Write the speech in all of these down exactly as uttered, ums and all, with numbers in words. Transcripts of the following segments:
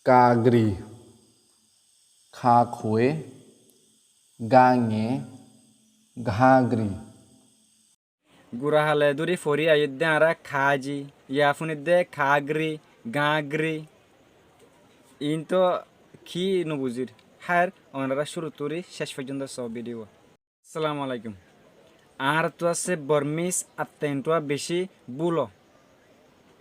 Kagri, kakue, gange, gagri. Gura hale duri fori aiyódde añára kaji, ya funidde kagri, gagri. Iín to ki nobuzir? Háir, onora cúru turi céc foijjonto só bidiyo. Assalamu alaikum. Añáráttu asé Bormis atteng túa bicí búlo.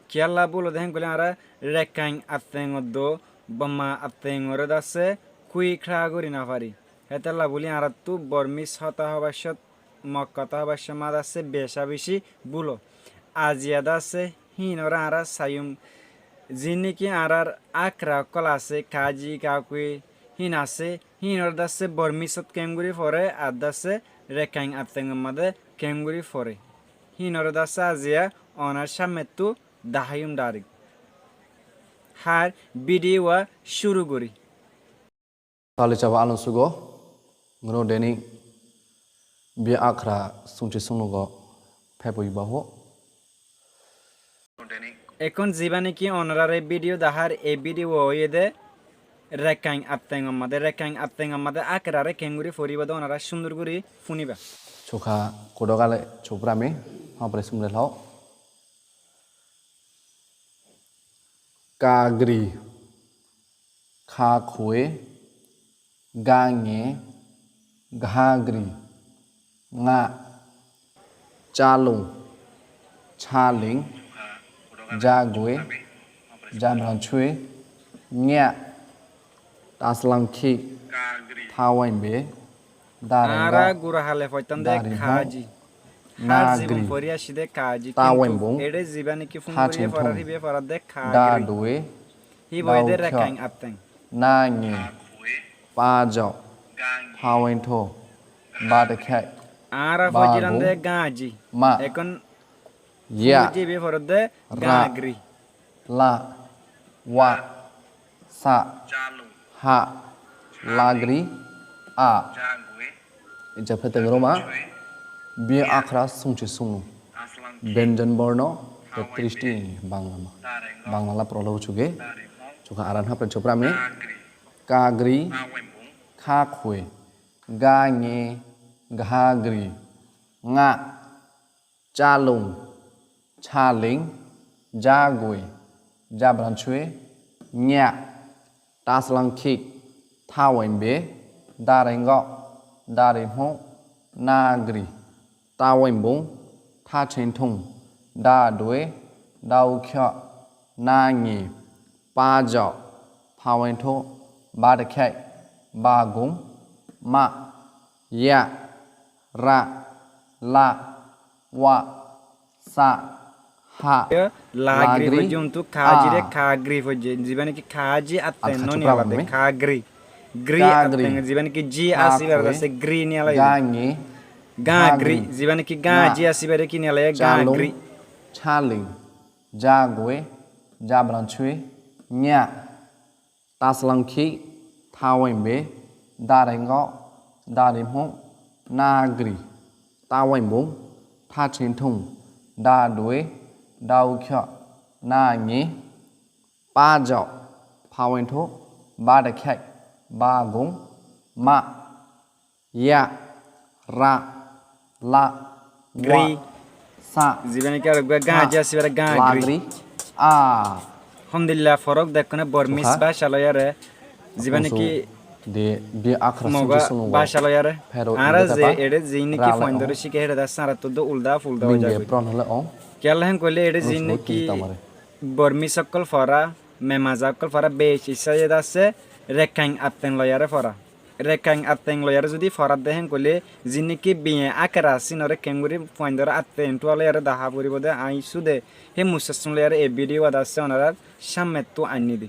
Kiyólla búlo de héen hoilé añára Rekkain atteng oddó Borma atteng oré de asé kúi kra gorí nofari. Hétolla bóli añáráttu Bormis hotá hobaccót, Mok hotá hobaccót ma de asé becá bicí búlo. Aziya de asé híinoré añára saiyum. Ziín néki añárár ákera ókkol asé, kaji, kakui, híin asé, híinoré de asé Bormisot keéngorí foré, ar de asé Rekkain attengor mazé keéngorí foré. Híinoré de asé aziya onor cámmettú daháiyum dhairek. Hár bidiyuwa cúru gorí. Sali caba alon sugo, ngono deni bi ákera sungci sungnugo peboi baho. Ekkón zibá néki onoráre bidiyo dahár, e bidiyo óiye de Rekkain attengor mazé, Rekkain attengor mazé ákeraré keéngorí foribóu de onorá cúndor gorí fúniba. Cuka kudógale cubrámi, háfre sumre láo. Kagri, kakue, gange, gagri, nga, calung, caling, jague, jabrancue, nya, taslangki, thawaimbe, darengó, añára gura hale foittán de daringó, kaji. Hár nagri, zibon fori aiccí de kaji, thawaim kintu bung, eçé zibá néki fún gorí thaceñthung, forar híba forar de kagri. Dadue, híba óiye de daukyo, Rekkain atteng. Nangi, pajo, thawaintho, badekhe, añára foijjílam de bagung, gaji. Ma, ekkón ya, fún gorí híba forar de ra, gagri. La, wa, sa, ha, lagri, a. Ija feteng roma, bi ákera sungci sungnu. Benjon borno, tettiric ti Bangla ma. Bangla la prolo ucuge, cuka aran háfre cubrámi. Kagri, kakue, gange, gagri, nga, calung, caling, jague, jabrancue, nya, taslangki, thawaimbe, darengó, darimho, nagri, thawaimbung, thaceñthung, dadue, daukyo, nangi, pajo, thawaintho, badekhe, bagung, ma, ya, ra, la, wa, sa, ha, lagri, lagri, foijje, untu kajire a, kagri foijje, zibá néki kaji atteng no niyala de, kagri. Gri atteng, zibá néki ji asé íbaré de asé gri niyala de. Gangi, gagri, gagri, zibá néki gaji asé íbaré ki niyala de, gagri. Calung, caling, jague, jabrancue, nya. Taslangki, thawaimbe, darengó, darimho, nagri, thawaimbung, thaceñthung, dadue, daukyo, nangi, pajo, thawaintho, badekhe, bagung, ma, ya, ra, la, wa, sa, zibá néki ar uggwá gaji asé íbaré gagri. Lagri, a. Alhamdulillah, forok dekkóne Bormis báca loiyaré, zibá néki de bi ákera sungci sungnugo báca loiyaré. Añára ze eçé ziín néki fuaindóre cíki héçe de asé añárattu de ulda fulda ói zagói. Kiyólla héen hoilé eçé ziín néki Bormis ókkol fora, memaza ókkol fora, beci sáiye de asé Rekkain atteng loiyaré fora. Rekkain atteng loiyaré zudi forar de héen hoilé, ziín néki biye ákera asé, ínoré keéngorí fuaindóre atteng túa loiyaré dahá foribóu de, aññí súde hé musassun loiyaré e bidiyo wa de asé onorár cámmettú ainní de.